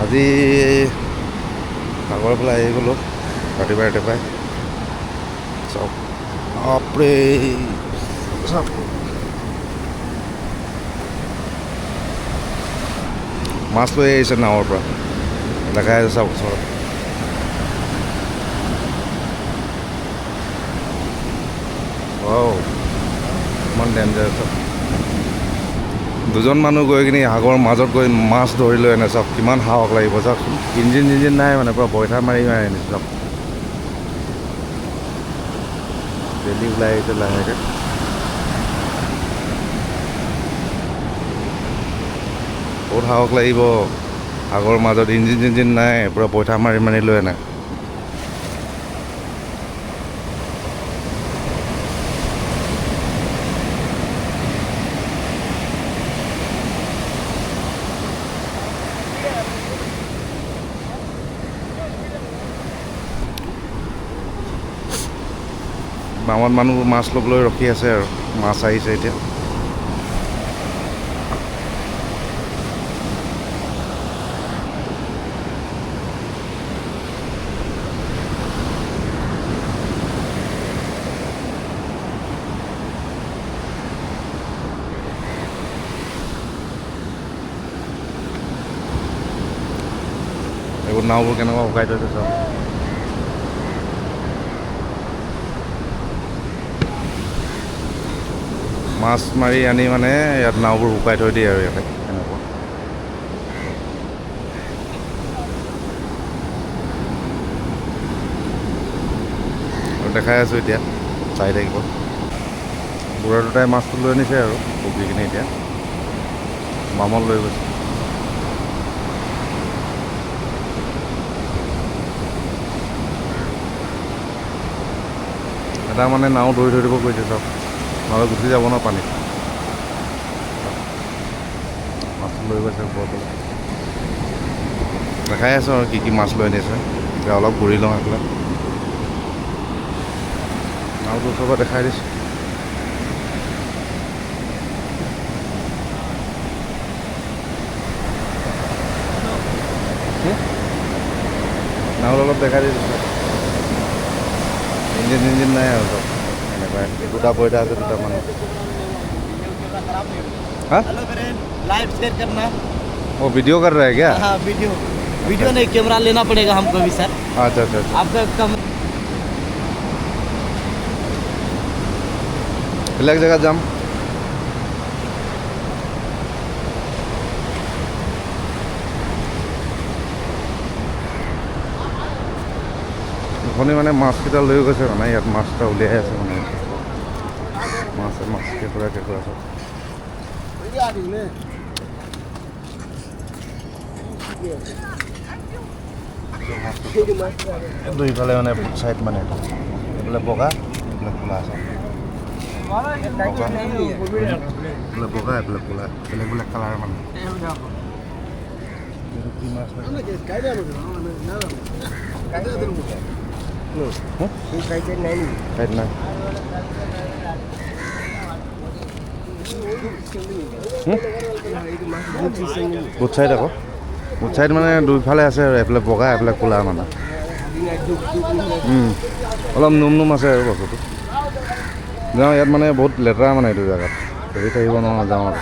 আজি সাগৰৰ ফালে আহি গ'লোঁ ৰাতিপুৱাই ৰাতিপুৱাই। চাওক, বাপৰে, চাওক মাছ লৈ আহিছে নাৱৰ পৰা, দেখাই আছে চাওক ওচৰত। ৱাও, ইমান ডেঞ্জাৰ। চাওক, দুজন মানুহ গৈ কিনি সাগৰৰ মাজত গৈ মাছ ধৰি লৈ আনে। চাওক কিমান সাহস লাগিব। চাওকচোন, ইঞ্জিন চিঞ্জিন নাই মানে, পূৰা বৈঠা মাৰি মাৰি আনিছে। চাওক, বেলি ওলাই আহিছে লাহেকৈ। বহুত সাহস লাগিব, সাগৰৰ মাজত ইঞ্জিন চিঞ্জিন নাই, পূৰা বৈঠা মাৰি মাৰি লৈ আনে। বামত মানুহবোৰ মাছ ল'বলৈ ৰখি আছে আৰু মাছ আহিছে এতিয়া। এইবোৰ নাওবোৰ কেনেকুৱা শুকাই থৈছে চাওক। মাছ মাৰি আনি মানে ইয়াত নাওবোৰ শুকাই থৈ দিয়ে আৰু ইয়াতে এনেকুৱা। আৰু দেখাই আছোঁ এতিয়া, চাই থাকিব। বুঢ়া দুটাই মাছটো লৈ আনিছে আৰু বকি কিনি এতিয়া বামত লৈ গৈছে। এটা মানে নাও ধৰি থৈ দিব কৈছে, চাওক, নহ'লে গুচি যাব ন পানীত। মাছটো লৈ গৈছে ওপৰৰ ফালে, দেখাই আছোঁ আৰু কি কি মাছ লৈ আনিছে। এতিয়া অলপ ঘূৰি লওঁ সেইফালে, নাওটো ওচৰৰ পৰা দেখাই দিছোঁ। নাওত অলপ দেখাই দিছোঁ, ইঞ্জিন চিঞ্জিন নাই আৰু চব এনেকুৱাই। দুটা পইতা আছে, দুটা মানুহ। हाँ? हेलो फ्रेंड, लाइव शेयर करना। वो वीडियो कर रहा है क्या? हाँ, वीडियो वीडियो नहीं, कैमरा लेना पड़ेगा हमको भी सर। अच्छा अच्छा अच्छा। आपका कम বেলেগ জেগাত যাম। অথনি মানে মাছকেইটা লৈ গৈছে, মানে ইয়াত মাছটা উলিয়াই আছে, মানে মাছ মাছ কেঁকুৰা কেঁকুৰা চব। দুইফালে মানে চাইড, মানে এইফালে বগা, এইফালে ক'লা আছে। বগা, এইফালে বগা, এইফালে ক'লা, বেলেগ বেলেগ কালাৰ মানে। এইটো কি মাছ হয়? কাইট নাই। বোট চাইড আকৌ, বোট চাইড মানে দুইফালে আছে আৰু এইফালে বগা, এইফালে ক'লা মানে। অলপ নোম নোম আছে আৰু বস্তুটো। যাওঁ, ইয়াত মানে বহুত লেতেৰা মানে এইটো জেগাত, ধৰি থাকিব নোৱাৰোঁ, যাওঁ আৰু।